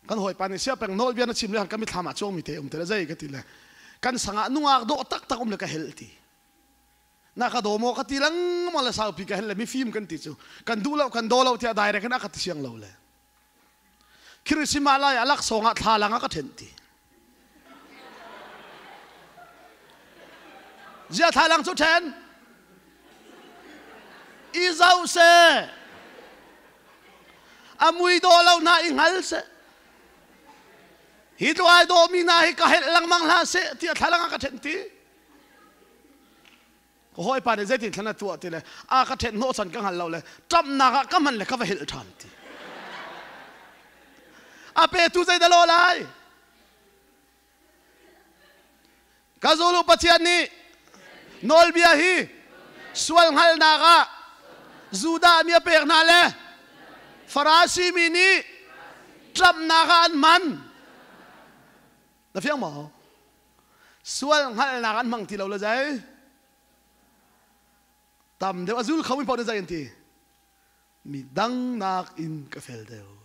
Kan hawipa nih sia peng nawlbia na chim le kan mithlam ah cuangmi te um te le zei ka ti le kan sangah nungak dawh taktak um le ka hel ti. Na ka daw maw ka ti lengmang le saupi ka hel le mifim kan ti cu kan duh lo kan daw lo tiah direct in a ka ti siang lo le. Khirisima lai a laksawng ah thlalang a ka ṭhenh ti. Zia thlalang cu ṭhen. I zoh seh. A mui dawh lo hna i hngal seh. Hi tluk ai dawhmi hna hi ka helh lengmang hlah seh tiah thlalang a ka ṭhenh ti. Ka hawipa nih zeitin thlan a tuah ti le a ka ṭhenh hnawhchan ka hngal lo le ṭamhnak ah ka hman le ka va helh ṭhan ti. A petu zeidah lawh lai? Ka zulu Pathian nih nawlbia hi sual hngalhnak ah Judah mi a pek hna le Farasi mi nih ṭamhnak ah an hman. Na fiang maw? Sual hngalhnak an hmang ti lo le zei? Tam deuh a zul kho mi paoh nih zei an ti? Mi dang nakin ka fel deuh.